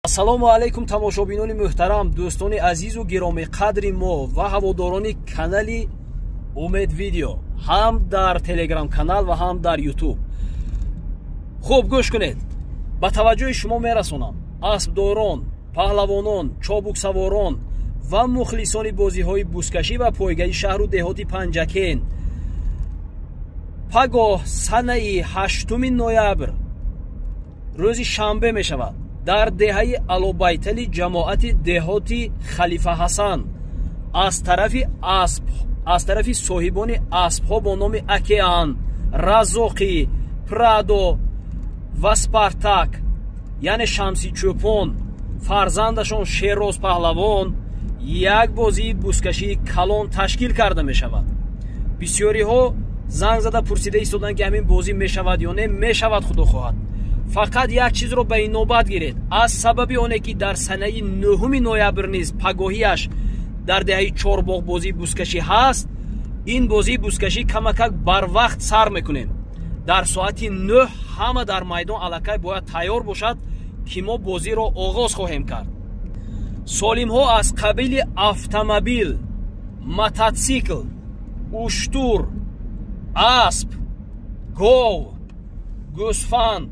Ассалому алайкум, тамошобинони муҳтарам, дӯстони азизу гиромиқадри мо ва ҳаводорони канали Умед Видео, ҳам дар Телеграм канал ва ҳам дар Ютуб. Хуб, гӯш кунед, ба таваҷҷӯҳи шумо мерасонам: аспдорон, паҳлавонон, чобуксаворон ва мухлисони бозиҳои бузкашӣ ва пойгаи шаҳру деҳоти Панҷакент, пагоҳ, санаи 8 ноябр, рӯзи шанбе мешавад, дар деҳаи Алобайтали ҷамоати деҳоти Халифа Ҳасан аз тарафи соҳибони аспҳо бо номи Океан, Разоқӣ, Прадо ва Спартак, яъне Шамси Чӯпон, фарзандашон Шероз Паҳлавон, як бозии бузкашии калон ташкил карда мешавад. Бисёриҳо занг зада пурсида истоданд, ки ҳамин бозӣ мешавад ё не. Мешавад, худо хоҳад. Фақат як чизро ба инобат гиред: аз сабаби оне ки дар санаи 9 ноябр низ пагоҳияш дар деҳаи Чорбоғ бозии бузкашӣ ҳаст, ин бозии бузкашӣ камакак барвақт сар мекунем. Дар соати 9 ҳама дар майдон аллакай бояд тайёр бошад, ки мо бозиро оғоз хоҳем кард. Солимҳо аз қабили автомобил, мототсикл, уштур, асп, гов, гӯсфанд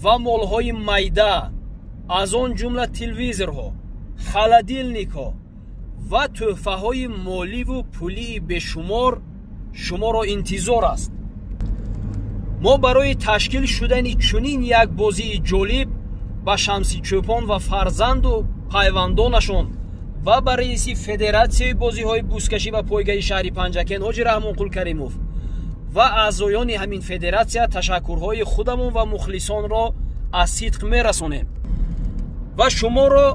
ва молҳои майда, аз он ҷумла телевизорҳо, холодильникҳо ва тӯҳфаҳои моливу пулии бешумор шуморо интизор аст. Мо барои ташкил шудани чунин як бозии ҷолиб ба Шамси Чӯпон ва фарзанду пайвандонашон ва ба раиси федератсияи бозиҳои бузкашӣ ва пойгаи шаҳри Панҷакент ҳоҷи Раҳмонқул Каримов ва аъзоёни ҳамин федератсия ташаккурҳои худамон ва мухлисонро аз сидқ мерасонем ва шуморо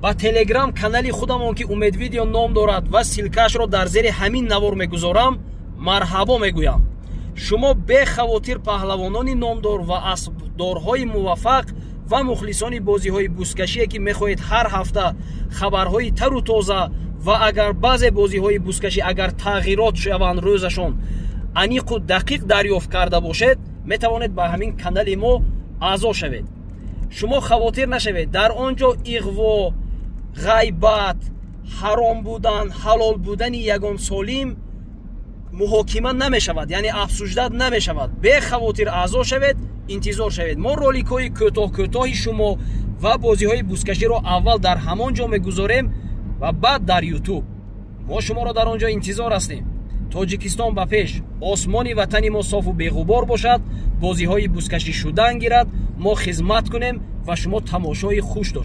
ба Телеграм канали худамон, ки Умед Видео ном дорад ва ссылкаашро дар зери ҳамин навор мегузорам, марҳабо мегӯям. Шумо бехавотир паҳлавонони номдор ва аспдорҳои муваффақ ва мухлисони бозиҳои бузкашие, ки мехоҳед ҳар ҳафта хабарҳои тару тоза ва агар баъзе бозиҳои бузкашӣ агар тағйирот шаванд, рӯзашон аниқу дақиқ дарёфт карда бошед, метавонед ба ҳамин канали мо аъзо шавед. Шумо хавотир нашавед, дар он ҷо иғво, ғайбат, ҳаром будан, ҳалол будани ягон солим муҳокима намешавад, яъне обсуждать намешавад. Бехавотир аъзо шавед, интизор шавед. Мо роликҳои кӯтоҳ кӯтоҳи шумо ва бозиҳои бузкаширо аввал дар ҳамон ҷо мегузорем ва баъд дар Ютуб. Мо шуморо дар он ҷо интизор ҳастем. Тоҷикистон ба пеш, осмони ватани мо софу беғубор бошад, бозиҳои бузкашӣ шудан гирад, мо хизмат кунем ва шумо тамошои хуш дошт.